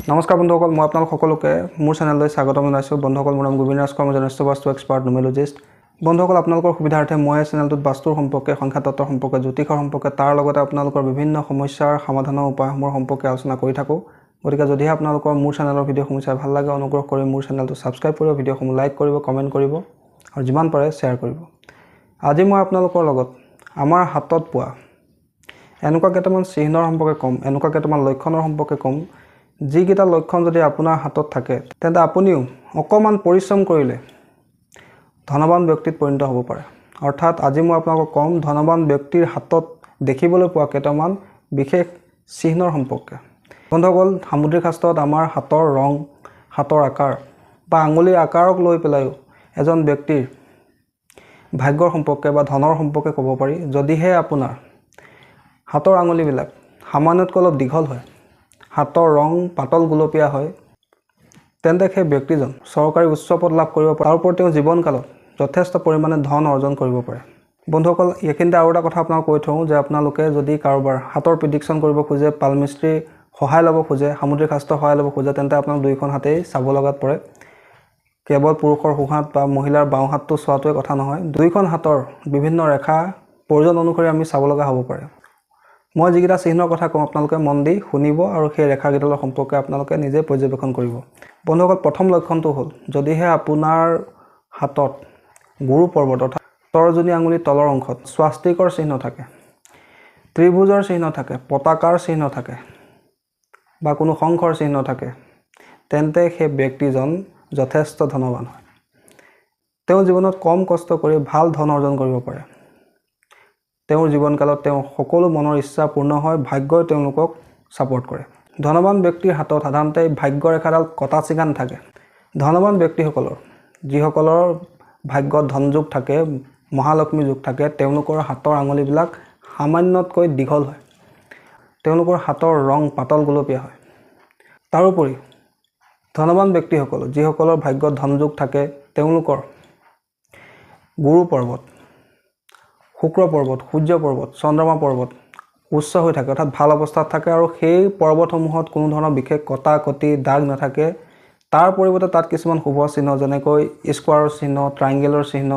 নমস্কাৰ বন্ধুসকল, মই আপোনালোক সকলোকে মোৰ চেনেললৈ স্বাগতম জনাইছোঁ। বন্ধুসকল, মোৰ নাম গোবিন্দ ৰাজখোৱা, মই জ্যেষ্ঠ বাস্তু এক্সপাৰ্ট নিউমেৰলজিষ্ট। বন্ধুসকল, আপোনালোকৰ সুবিধাৰ্থে মই এই চেনেলটোত বাস্তুৰ সম্পৰ্কে, সংখ্যাতত্ত্বৰ সম্পৰ্কে, জ্যোতিষৰ সম্পৰ্কে, তাৰ লগতে আপোনালোকৰ বিভিন্ন সমস্যাৰ সমাধানৰ উপায়সমূহৰ সম্পৰ্কে আলোচনা কৰি থাকোঁ। গতিকে যদিহে আপোনালোকৰ মোৰ চেনেলৰ ভিডিঅ'সমূহ চাই ভাল লাগে, অনুগ্ৰহ কৰি মোৰ চেনেলটো ছাবস্ক্ৰাইব কৰিব, ভিডিঅ'সমূহ লাইক কৰিব, কমেণ্ট কৰিব আৰু যিমান পাৰে শ্বেয়াৰ কৰিব। আজি মই আপোনালোকৰ লগত আমাৰ হাতত পোৱা এনেকুৱা কেইটামান চিহ্নৰ সম্পৰ্কে ক'ম, এনেকুৱা কেইটামান লক্ষণৰ সম্পৰ্কে ক'ম, যিকেইটা লক্ষণ যদি আপোনাৰ হাতত থাকে তেন্তে আপুনিও অকণমান পৰিশ্ৰম কৰিলে ধনৱান ব্যক্তিত পৰিণত হ'ব পাৰে। অৰ্থাৎ আজি মই আপোনালোকক ক'ম ধনৱান ব্যক্তিৰ হাতত দেখিবলৈ পোৱা কেইটামান বিশেষ চিহ্নৰ সম্পৰ্কে। বন্ধুসকল, সামুদ্ৰিক শাস্ত্ৰত আমাৰ হাতৰ ৰং, হাতৰ আকাৰ বা আঙুলিৰ আকাৰক লৈ পেলাইও এজন ব্যক্তিৰ ভাগ্যৰ সম্পৰ্কে বা ধনৰ সম্পৰ্কে ক'ব পাৰি। যদিহে আপোনাৰ হাতৰ আঙুলিবিলাক সামান্যতকৈ অলপ দীঘল হয়, হাতৰ ৰং পাতল গুলপীয়া হয়, তেন্তে সেই ব্যক্তিজন চৰকাৰী উচ্চ পদ লাভ কৰিব পাৰে। তাৰ ওপৰত তেওঁ জীৱনকালত যথেষ্ট পৰিমাণে ধন অৰ্জন কৰিব পাৰে। বন্ধুসকল, এইখিনিতে আৰু এটা কথা আপোনাক কৈ থওঁ যে আপোনালোকে যদি কাৰোবাৰ হাতৰ প্ৰিডিকশ্যন কৰিব খোজে, পালমিস্ত্ৰীৰ সহায় ল'ব খোজে, সামুদ্ৰিক শাস্ত্ৰৰ সহায় ল'ব খোজে, তেন্তে আপোনালোক দুয়োখন হাতেই চাব লগাত পৰে। কেৱল পুৰুষৰ সোঁহাত বা মহিলাৰ বাওঁ হাতটো চোৱাটোৱে কথা নহয়, দুয়োখন হাতৰ বিভিন্ন ৰেখা প্ৰয়োজন অনুসৰি আমি চাব লগা হ'ব পাৰে। মই যিকেইটা চিহ্নৰ কথা কওঁ আপোনালোকে মন দি শুনিব আৰু সেই ৰেখাকেইডালৰ সম্পৰ্কে আপোনালোকে নিজে পৰ্যবেক্ষণ কৰিব। বন্ধুসকল, প্ৰথম লক্ষণটো হ'ল যদিহে আপোনাৰ হাতত গুৰু পৰ্বত অৰ্থাৎ তৰ্জনী আঙুলিৰ তলৰ অংশত স্বাস্তিকৰ চিহ্ন থাকে, ত্ৰিভুজৰ চিহ্ন থাকে, পতাকাৰ চিহ্ন থাকে বা কোনো শংখৰ চিহ্ন থাকে, তেন্তে সেই ব্যক্তিজন যথেষ্ট ধনৱান হয়। তেওঁ জীৱনত কম কষ্ট কৰি ভাল ধন অৰ্জন কৰিব পাৰে। তেওঁৰ জীৱনকালত তেওঁ সকলো মনৰ ইচ্ছা পূৰ্ণ হয়, ভাগ্যই তেওঁলোকক ছাপোৰ্ট কৰে। ধনৱান ব্যক্তিৰ হাতত সাধাৰণতে ভাগ্য ৰেখাডাল কটা চিগা নাথাকে। ধনৱান ব্যক্তিসকলৰ, যিসকলৰ ভাগ্যত ধনযোগ থাকে, মহালক্ষ্মী যোগ থাকে, তেওঁলোকৰ হাতৰ আঙুলিবিলাক সামান্যতকৈ দীঘল হয়, তেওঁলোকৰ হাতৰ ৰং পাতল গুলপীয়া হয়। তাৰোপৰি ধনৱান ব্যক্তিসকল, যিসকলৰ ভাগ্যত ধনযোগ থাকে, তেওঁলোকৰ গুৰু পৰ্বত, শুক্ৰ পৰ্বত, সূৰ্য পৰ্বত, চন্দ্ৰমা পৰ্বত উচ্চ হৈ থাকে, অৰ্থাৎ ভাল অৱস্থাত থাকে আৰু সেই পৰ্বতসমূহত কোনো ধৰণৰ বিশেষ কটা কটি দাগ নাথাকে। তাৰ পৰিৱৰ্তে তাত কিছুমান শুভ চিহ্ন, যেনেকৈ স্কোৱাৰৰ চিহ্ন, ট্ৰাইংগেলৰ চিহ্ন,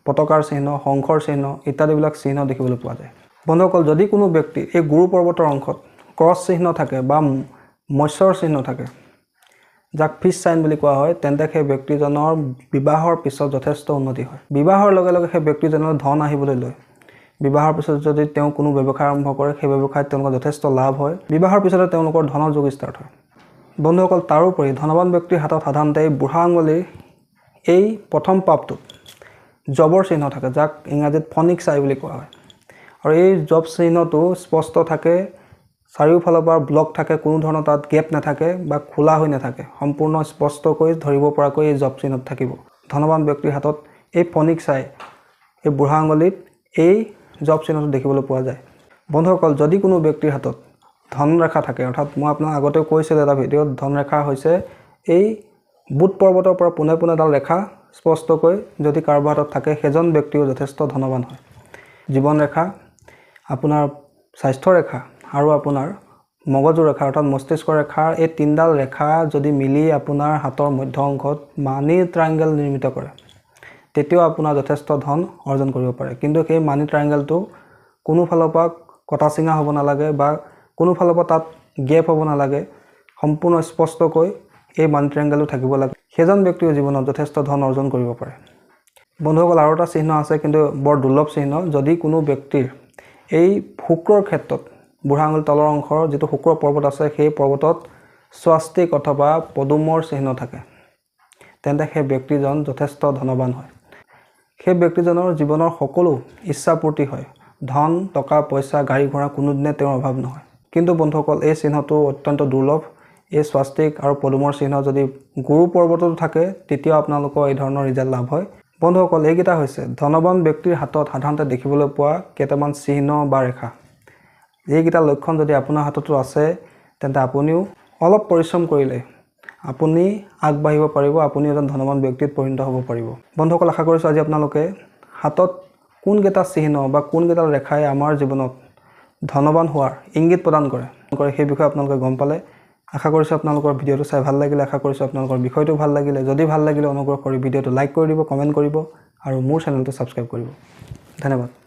পতাকাৰ চিহ্ন, শংখৰ চিহ্ন ইত্যাদিবিলাক চিহ্ন দেখিবলৈ পোৱা যায়। বন্ধুসকল, যদি কোনো ব্যক্তি এই গুৰু পৰ্বতৰ অংশত ক্ৰছ চিহ্ন থাকে বা মৎস্যৰ চিহ্ন থাকে, যাক ফিছ চাইন বুলি কোৱা হয়, তেন্তে সেই ব্যক্তিজনৰ বিবাহৰ পিছত যথেষ্ট উন্নতি হয়। বিবাহৰ লগে লগে সেই ব্যক্তিজনৰ ধন আহিবলৈ লয়। বিবাহৰ পিছত যদি তেওঁ কোনো ব্যৱসায় আৰম্ভ কৰে, সেই ব্যৱসায়ত তেওঁলোকৰ যথেষ্ট লাভ হয়। বিবাহৰ পিছতে তেওঁলোকৰ ধনৰ যুগ ষ্টাৰ্ট হয়। বন্ধুসকল, তাৰোপৰি ধনৱান ব্যক্তিৰ হাতত সাধাৰণতে এই বুঢ়া আঙুলিৰ এই প্ৰথম পাপটোত জবৰ চিহ্ন থাকে, যাক ইংৰাজীত ফনিক্স আই বুলি কোৱা হয়। আৰু এই জব চিহ্নটো স্পষ্ট থাকে, চাৰিওফালৰ পৰা ব্লক থাকে, কোনো ধৰণৰ তাত গেপ নাথাকে বা খোলা হৈ নাথাকে, সম্পূৰ্ণ স্পষ্টকৈ ধৰিব পৰাকৈ এই জব চিহ্নত থাকিব। ধনৱান ব্যক্তিৰ হাতত এই ফনিক্স আই, এই বুঢ়া আঙুলিত এই জব চিহ্নটো দেখিবলৈ পোৱা যায়। বন্ধুসকল, যদি কোনো ব্যক্তিৰ হাতত ধনৰেখা থাকে, অৰ্থাৎ মই আপোনাক আগতেও কৈছিলোঁ এটা ভিডিঅ'ত, ধনৰেখা হৈছে এই বুধ পৰ্বতৰ পৰা পোনে পোনে এডাল ৰেখা স্পষ্টকৈ যদি কাৰোবাৰ হাতত থাকে, সেইজন ব্যক্তিও যথেষ্ট ধনৱান হয়। জীৱন ৰেখা, আপোনাৰ স্বাস্থ্য ৰেখা আৰু আপোনাৰ মগজু ৰেখা অৰ্থাৎ মস্তিষ্ক ৰেখা, এই তিনিডাল ৰেখা যদি মিলি আপোনাৰ হাতৰ মধ্য অংশত মানি ট্ৰাইংগেল নিৰ্মিত কৰে, তেতিয়াও আপোনাৰ যথেষ্ট ধন অৰ্জন কৰিব পাৰে। কিন্তু সেই মানি ট্ৰাইংগেলটো কোনো ফালৰ পৰা কটা চিঙা হ'ব নালাগে বা কোনো ফালৰ পৰা তাত গেপ হ'ব নালাগে, সম্পূৰ্ণ স্পষ্টকৈ এই মানি ট্ৰাইংগেলটো থাকিব লাগে। সেইজন ব্যক্তিও জীৱনত যথেষ্ট ধন অৰ্জন কৰিব পাৰে। বন্ধুসকল, আৰু এটা চিহ্ন আছে, কিন্তু বৰ দুৰ্লভ চিহ্ন। যদি কোনো ব্যক্তিৰ এই শুক্ৰৰ ক্ষেত্ৰত বুঢ়া আঙুলিৰ তলৰ অংশৰ যিটো শুক্ৰ পৰ্বত আছে, সেই পৰ্বতত স্বাস্তিক অথবা পদুমৰ চিহ্ন থাকে, তেন্তে সেই ব্যক্তিজন যথেষ্ট ধনৱান হয়। সেই ব্যক্তিজনৰ জীৱনৰ সকলো ইচ্ছা পূৰ্তি হয়, ধন, টকা, পইচা, গাড়ী ঘোঁৰা কোনোদিনে তেওঁৰ অভাৱ নহয়। কিন্তু বন্ধুসকল, এই চিহ্নটো অত্যন্ত দুৰ্লভ। এই স্বাস্তিক আৰু পদুমৰ চিহ্ন যদি গুৰু পৰ্বততো থাকে, তেতিয়াও আপোনালোকৰ এই ধৰণৰ ৰিজাল্ট লাভ হয়। বন্ধুসকল, এইকেইটা হৈছে ধনৱান ব্যক্তিৰ হাতত সাধাৰণতে দেখিবলৈ পোৱা কেইটামান চিহ্ন বা ৰেখা। এইকেইটা লক্ষণ যদি আপোনাৰ হাততো আছে, তেন্তে আপুনিও অলপ পৰিশ্ৰম কৰিলে আপুনি আগবাঢ়িব পাৰিব, আপুনি এজন ধনৱান ব্যক্তিত পৰিণত হ'ব পাৰিব। বন্ধুসকল, আশা কৰিছোঁ আজি আপোনালোকে হাতত কোনকেইটা চিহ্ন বা কোনকেইটা ৰেখাই আমাৰ জীৱনত ধনৱান হোৱাৰ ইংগিত প্ৰদান কৰে সেই বিষয়ে আপোনালোকে গম পালে। আশা কৰিছোঁ আপোনালোকৰ ভিডিঅ'টো চাই ভাল লাগিলে, আশা কৰিছোঁ আপোনালোকৰ বিষয়টো ভাল লাগিলে। যদি ভাল লাগিলে অনুগ্ৰহ কৰি ভিডিঅ'টো লাইক কৰি দিব, কমেণ্ট কৰিব আৰু মোৰ চেনেলটো ছাবস্ক্ৰাইব কৰিব। ধন্যবাদ।